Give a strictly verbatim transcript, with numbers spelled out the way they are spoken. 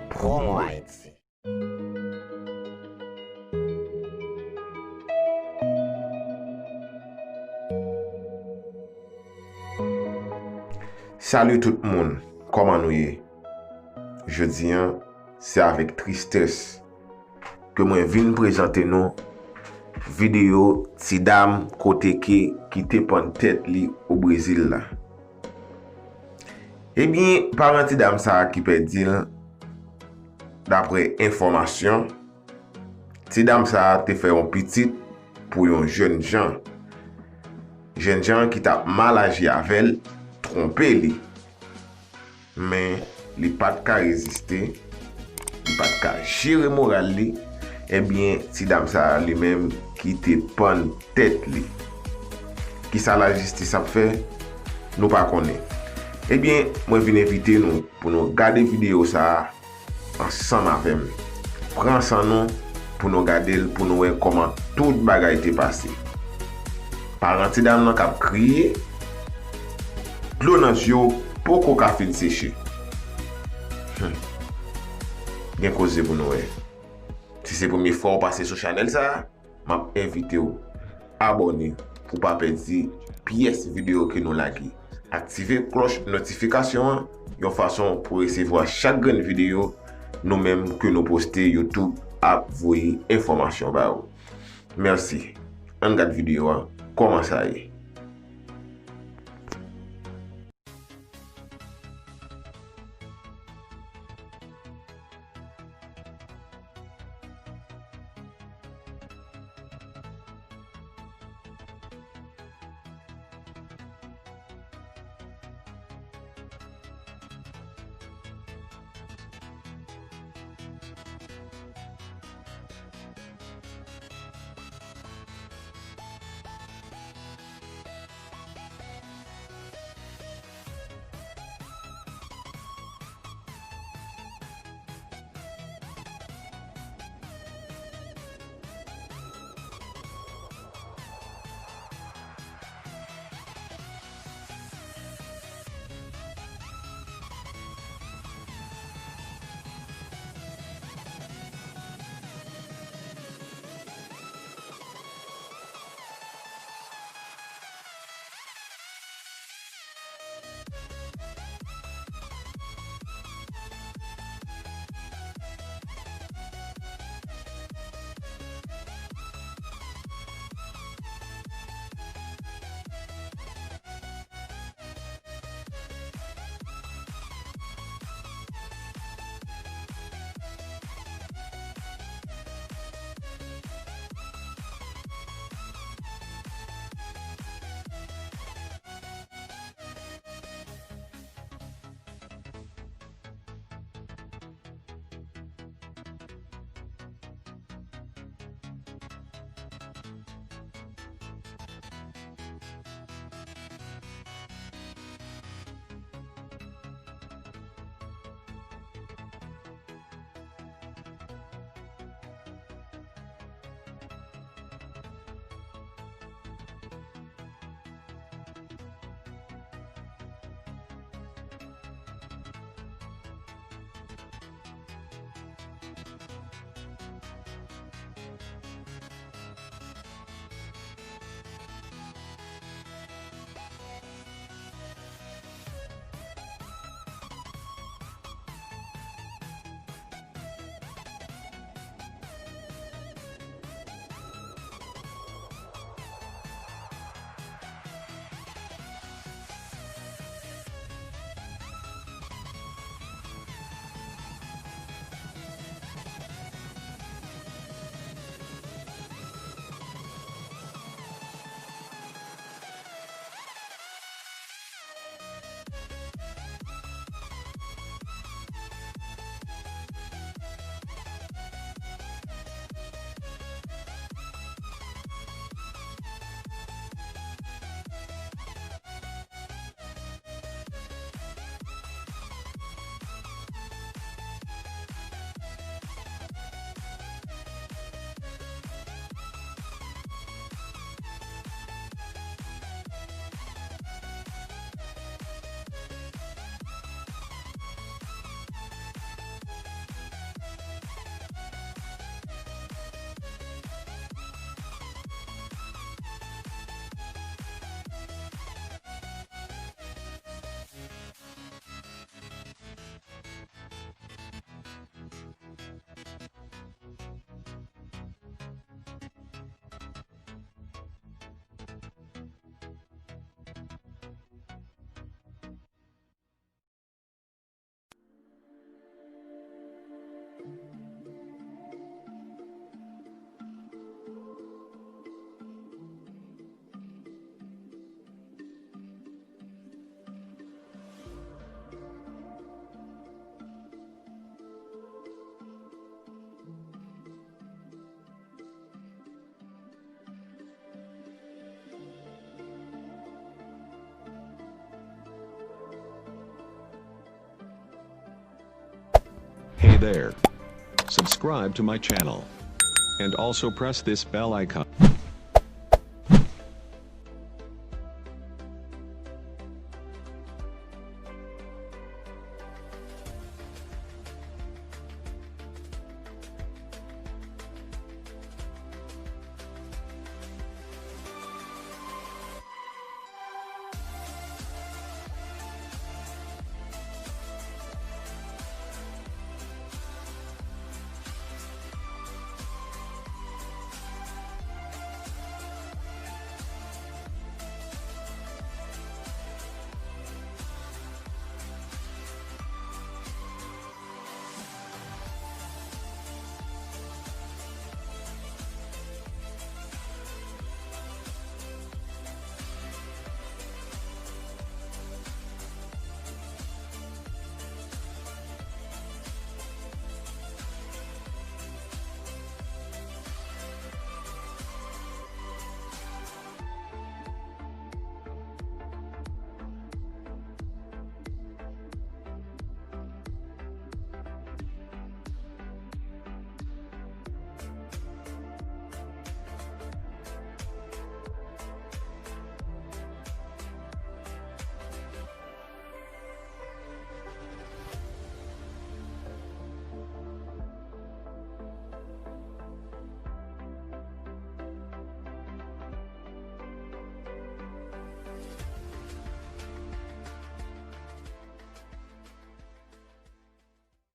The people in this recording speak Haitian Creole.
Promo Haiti. Salut tout moun, kòman nou ye? Jodi an, se avèk tristès ke mwen vin prezante nou videyo ti dam kote ke ki te pann tèt li o Brezil la. Ebyen, paran ti dam sa a ki pèdi l, daprè enfòmasyon, ti dam sa a te fè yon pitit pou yon jènjan. Jènjan ki t ap mal aji avè l, twonpe li. Men, li pa t ka reziste, li pa t ka jere moral li. Ebyen, ti dam sa a li menm ki te pann tèt li. Kisa lajistis ap fè? Nou pa konnen. Ebyen, mwen vin envite nou pou nou gade videyo sa a ansanm avè m. Pran san nou pou nou gade l, pou nou wè kòman tout bagay te pase. Paran ti dam nan k ap kriye, dlo nan zye w poko ka fin seche. Hmm. Gen koze pou nou wè. Si se premye fwa w pase sou chanèl sa a, m ap envite w abòne pou w pa pèdi pyès videyo ke nou lage. Aktive klòch notifikasyon an yon fason pou w resevwa chak grenn videyo nou menm ke nou poste. YouTube ap voye enfòmasyon ba ou. Mèsi. Ann gad videyo a, kòman sa ye? Hey there. Subscribe to my channel. And also press this bell icon.